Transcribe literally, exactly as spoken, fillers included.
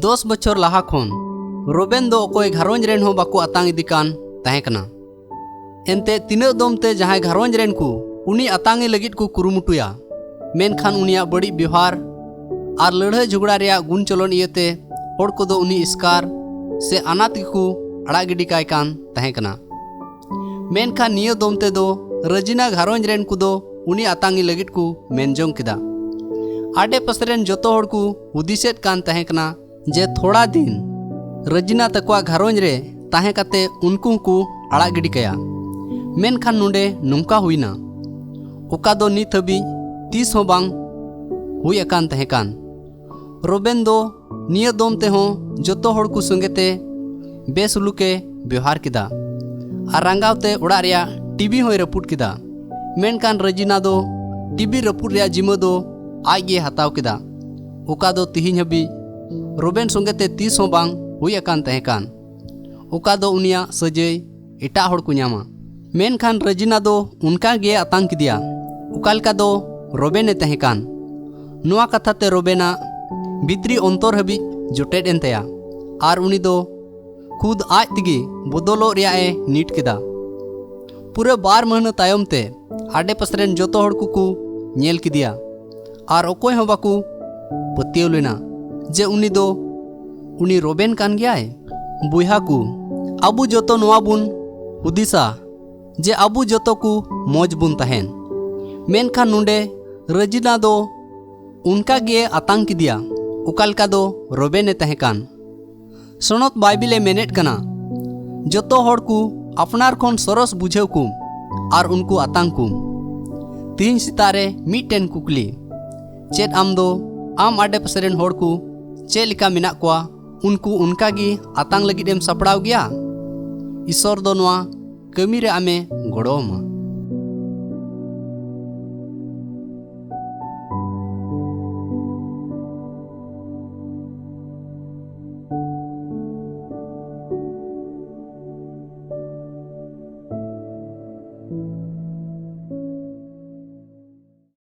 ᱫᱚᱥ ᱵᱚᱪᱷᱚᱨ ᱞᱟᱦᱟ ᱠᱷᱚᱱ ᱨᱳᱵᱮᱱ ᱫᱚ ᱚᱠᱚᱭ ᱜᱷᱟᱨᱚᱸᱡᱽ ᱨᱮᱱ ᱦᱚᱸ ᱵᱟᱠᱚ ᱟᱛᱟᱝ ᱤᱫᱤ ᱠᱟᱱ ᱛᱟᱦᱮᱸ ᱠᱟᱱᱟ᱾ ᱮᱱᱛᱮ ᱛᱤᱱᱟᱹᱜ ᱫᱚᱢ ᱛᱮ ᱡᱟᱦᱟᱸᱭ ᱜᱷᱟᱨᱚᱸᱡᱽ ᱨᱮᱱ ᱠᱚ ᱩᱱᱤ ᱟᱛᱟᱝ ᱮ ᱞᱟᱹᱜᱤᱫ ᱠᱚ ᱠᱩᱨᱩᱢᱩᱴᱩᱭᱟ, ᱢᱮᱱᱠᱷᱟᱱ ᱩᱱᱤᱭᱟᱜ ᱵᱟᱹᱲᱤᱡ ᱵᱮᱣᱦᱟᱨ ᱟᱨ ᱞᱟᱹᱲᱦᱟᱹᱭ ᱡᱷᱚᱜᱽᱲᱟ ᱨᱮᱭᱟᱜ ᱜᱩᱱ ᱪᱚᱞᱚᱱ ᱤᱭᱟᱹᱛᱮ ᱦᱚᱲ ᱠᱚᱫᱚ ᱩᱱᱤ ᱮᱥᱠᱟᱨ ᱥᱮ ᱟᱱᱟᱛ ᱜᱮᱠᱚ ᱟᱲᱟᱜ ᱜᱤᱰᱤ ᱠᱟᱭ ᱠᱟᱱ ᱛᱟᱦᱮᱸ ᱠᱟᱱᱟ᱾ ᱢᱮᱱᱠᱷᱟᱱ ᱱᱤᱭᱟᱹ ᱫᱚᱢ ᱛᱮᱫᱚ ᱨᱟᱡᱤᱱᱟ ᱜᱷᱟᱨᱚᱸᱡᱽ ᱨᱮᱱ ᱠᱚᱫᱚ ᱩᱱᱤ ᱟᱛᱟᱝ ᱮ ᱞᱟᱹᱜᱤᱫ ᱠᱚ ᱢᱮᱱ ᱡᱚᱝ ᱠᱮᱫᱟ᱾ ᱟᱰᱮ ᱯᱟᱥᱮ ᱨᱮᱱ ᱡᱚᱛᱚ ᱦᱚᱲ ᱠᱚ ᱦᱩᱫᱤᱥᱮᱫ ᱠᱟᱱ ᱛᱟᱦᱮᱸ ᱠᱟᱱᱟ ᱡᱮ ᱛᱷᱚᱲᱟ ᱫᱤᱱ ᱨᱟᱡᱤᱱᱟ ᱛᱟᱠᱚᱣᱟᱜ ᱜᱷᱟᱨᱚᱸᱡᱽ ᱨᱮ ᱛᱟᱦᱮᱸ ᱠᱟᱛᱮ ᱩᱱᱠᱩ ᱦᱚᱸᱠᱚ ᱟᱲᱟᱜ ᱜᱤᱰᱤ ᱠᱟᱭᱟ᱾ ᱢᱮᱱᱠᱷᱟᱱ ᱱᱚᱰᱮ ᱱᱚᱝᱠᱟ ᱦᱩᱭᱱᱟ, ᱚᱠᱟ ᱫᱚ ᱱᱤᱛ ᱦᱟᱹᱵᱤᱡ ᱛᱤᱥ ᱦᱚᱸ ᱵᱟᱝ ᱦᱩᱭ ᱟᱠᱟᱱ ᱛᱟᱦᱮᱸ ᱠᱟᱱ᱾ ᱨᱳᱵᱮᱱ ᱫᱚ ᱱᱤᱭᱟᱹ ᱫᱚᱢ ᱛᱮᱦᱚᱸ ᱡᱚᱛᱚ ᱦᱚᱲ ᱠᱚ ᱥᱚᱸᱜᱮ ᱛᱮ ᱵᱮᱥᱩᱞᱩᱠᱮ ᱵᱮᱣᱦᱟᱨ ᱠᱮᱫᱟ ᱟᱨ ᱨᱟᱸᱜᱟᱣ ᱛᱮ ᱚᱲᱟᱜ ᱨᱮᱭᱟᱜ ᱴᱤᱵᱷᱤ ᱦᱚᱸᱭ ᱨᱟᱹᱯᱩᱫ ᱠᱮᱫᱟ᱾ ᱢᱮᱱᱠᱷᱟᱱ ᱨᱟᱡᱤᱱᱟ ᱫᱚ ᱴᱤᱵᱷᱤ ᱨᱟᱹᱯᱩᱫ ᱨᱮᱭᱟᱜ ᱡᱤᱢᱟᱹ ᱫᱚ ᱟᱡ ᱜᱮ ᱦᱟᱛᱟᱣ ᱠᱮᱫᱟ, ᱚᱠᱟ ᱫᱚ ᱛᱤᱦᱤᱧ ᱦᱟᱹᱵᱤᱡ ᱨᱳᱵᱮᱱ ᱥᱚᱸᱜᱮ ᱛᱮ ᱛᱤᱥ ᱦᱚᱸ ᱵᱟᱝ ᱦᱩᱭ ᱟᱠᱟᱱ ᱛᱟᱦᱮᱸ ᱠᱟᱱ᱾ ᱚᱠᱟ ᱫᱚ ᱩᱱᱤᱭᱟᱜ ᱥᱟᱹᱡᱟᱹᱭ ᱮᱴᱟᱜ ᱦᱚᱲ ᱠᱚ ᱧᱟᱢᱟ᱾ ᱢᱮᱱᱠᱷᱟᱱ ᱨᱟᱡᱤᱱᱟ ᱫᱚ ᱚᱱᱠᱟ ᱜᱮ ᱟᱛᱟᱝ ᱠᱮᱫᱮᱭᱟ, ᱚᱠᱟ ᱞᱮᱠᱟ ᱫᱚ ᱨᱳᱵᱮᱱ ᱮ ᱛᱟᱦᱮᱸ ᱠᱟᱱ᱾ ᱱᱚᱣᱟ ᱠᱟᱛᱷᱟ ᱛᱮ ᱨᱳᱵᱮᱱᱟᱜ ᱵᱷᱤᱛᱨᱤ ᱚᱱᱛᱚᱨ ᱦᱟᱹᱵᱤᱡ ᱡᱚᱴᱮᱫ ᱮᱱ ᱛᱟᱭᱟ ᱟᱨ ᱩᱱᱤ ᱫᱚ ᱠᱷᱩᱫ ᱟᱡ ᱛᱮᱜᱮ ᱵᱚᱫᱚᱞᱚᱜ ᱨᱮᱭᱟᱜ ᱮ ᱱᱤᱴ ᱠᱮᱫᱟ᱾ ᱯᱩᱨᱟᱹ ᱵᱟᱨ ᱢᱟᱹᱦᱱᱟᱹ ᱛᱟᱭᱚᱢ ᱛᱮ ᱟᱰᱮ ᱯᱟᱥᱮ ᱨᱮᱱ ᱡᱚᱛᱚ ᱦᱚᱲ ᱠᱚᱠᱚ ᱧᱮᱞ ᱠᱮᱫᱮᱭᱟ ᱟᱨ ᱚᱠᱚᱭ ᱦᱚᱸ ᱵᱟᱠᱚ ᱯᱟᱹᱛᱭᱟᱹᱣ ᱞᱮᱱᱟ ᱡᱮ ᱩᱱᱤ ᱫᱚ ᱩᱱᱤ ᱨᱳᱵᱮᱱ ᱠᱟᱱ ᱜᱮᱭᱟᱭ᱾ ᱵᱚᱭᱦᱟ ᱠᱚ, ᱟᱵᱚ ᱡᱚᱛᱚ ᱱᱚᱣᱟ ᱵᱚᱱ ᱦᱩᱫᱤᱥᱟ ᱡᱮ ᱟᱵᱚ ᱡᱚᱛᱚ ᱠᱚ ᱢᱚᱡᱽ ᱵᱚᱱ ᱛᱟᱦᱮᱱ, ᱢᱮᱱᱠᱷᱟᱱ ᱱᱚᱰᱮ ᱨᱟᱡᱤᱱᱟ ᱫᱚ ᱚᱱᱠᱟ ᱜᱮ ᱟᱛᱟᱝ ᱠᱮᱫᱮᱭᱟ, ᱚᱠᱟ ᱞᱮᱠᱟ ᱫᱚ ᱨᱳᱵᱮᱱ ᱮ ᱛᱟᱦᱮᱸ ᱠᱟᱱ᱾ ᱥᱚᱱᱚᱛ ᱵᱟᱭᱵᱤᱞ ᱮ ᱢᱮᱱᱮᱫ ᱠᱟᱱᱟ, ᱡᱚᱛᱚ ᱦᱚᱲ ᱠᱚ ᱟᱯᱱᱟᱨ ᱠᱷᱚᱱ ᱥᱚᱨᱚᱥ ᱵᱩᱡᱷᱟᱹᱣ ᱠᱚᱢ ᱟᱨ ᱩᱱᱠᱩ ᱟᱛᱟᱝ ᱠᱚᱢ᱾ ᱛᱤᱦᱤᱧ ᱥᱮᱛᱟᱜ ᱨᱮ ᱢᱤᱫᱴᱮᱱ ᱠᱩᱠᱞᱤ, ᱪᱮᱫ ᱟᱢ ᱫᱚ ᱟᱢ ᱟᱰᱮ ᱯᱟᱥᱮ ᱨᱮᱱ ᱦᱚᱲ ᱠᱚ ᱪᱮᱫ ᱞᱮᱠᱟ ᱢᱮᱱᱟᱜ ᱠᱚᱣᱟ ᱩᱱᱠᱩ ᱚᱱᱠᱟ ᱜᱮ ᱟᱛᱟᱝ ᱞᱟᱹᱜᱤᱫ ᱮᱢ ᱥᱟᱯᱲᱟᱣ ᱜᱮᱭᱟ? ᱤᱥᱚᱨ ᱫᱚ ᱱᱚᱣᱟ ᱠᱟᱹᱢᱤ ᱨᱮ ᱟᱢᱮ ᱜᱚᱲᱚ ᱟᱢᱟ᱾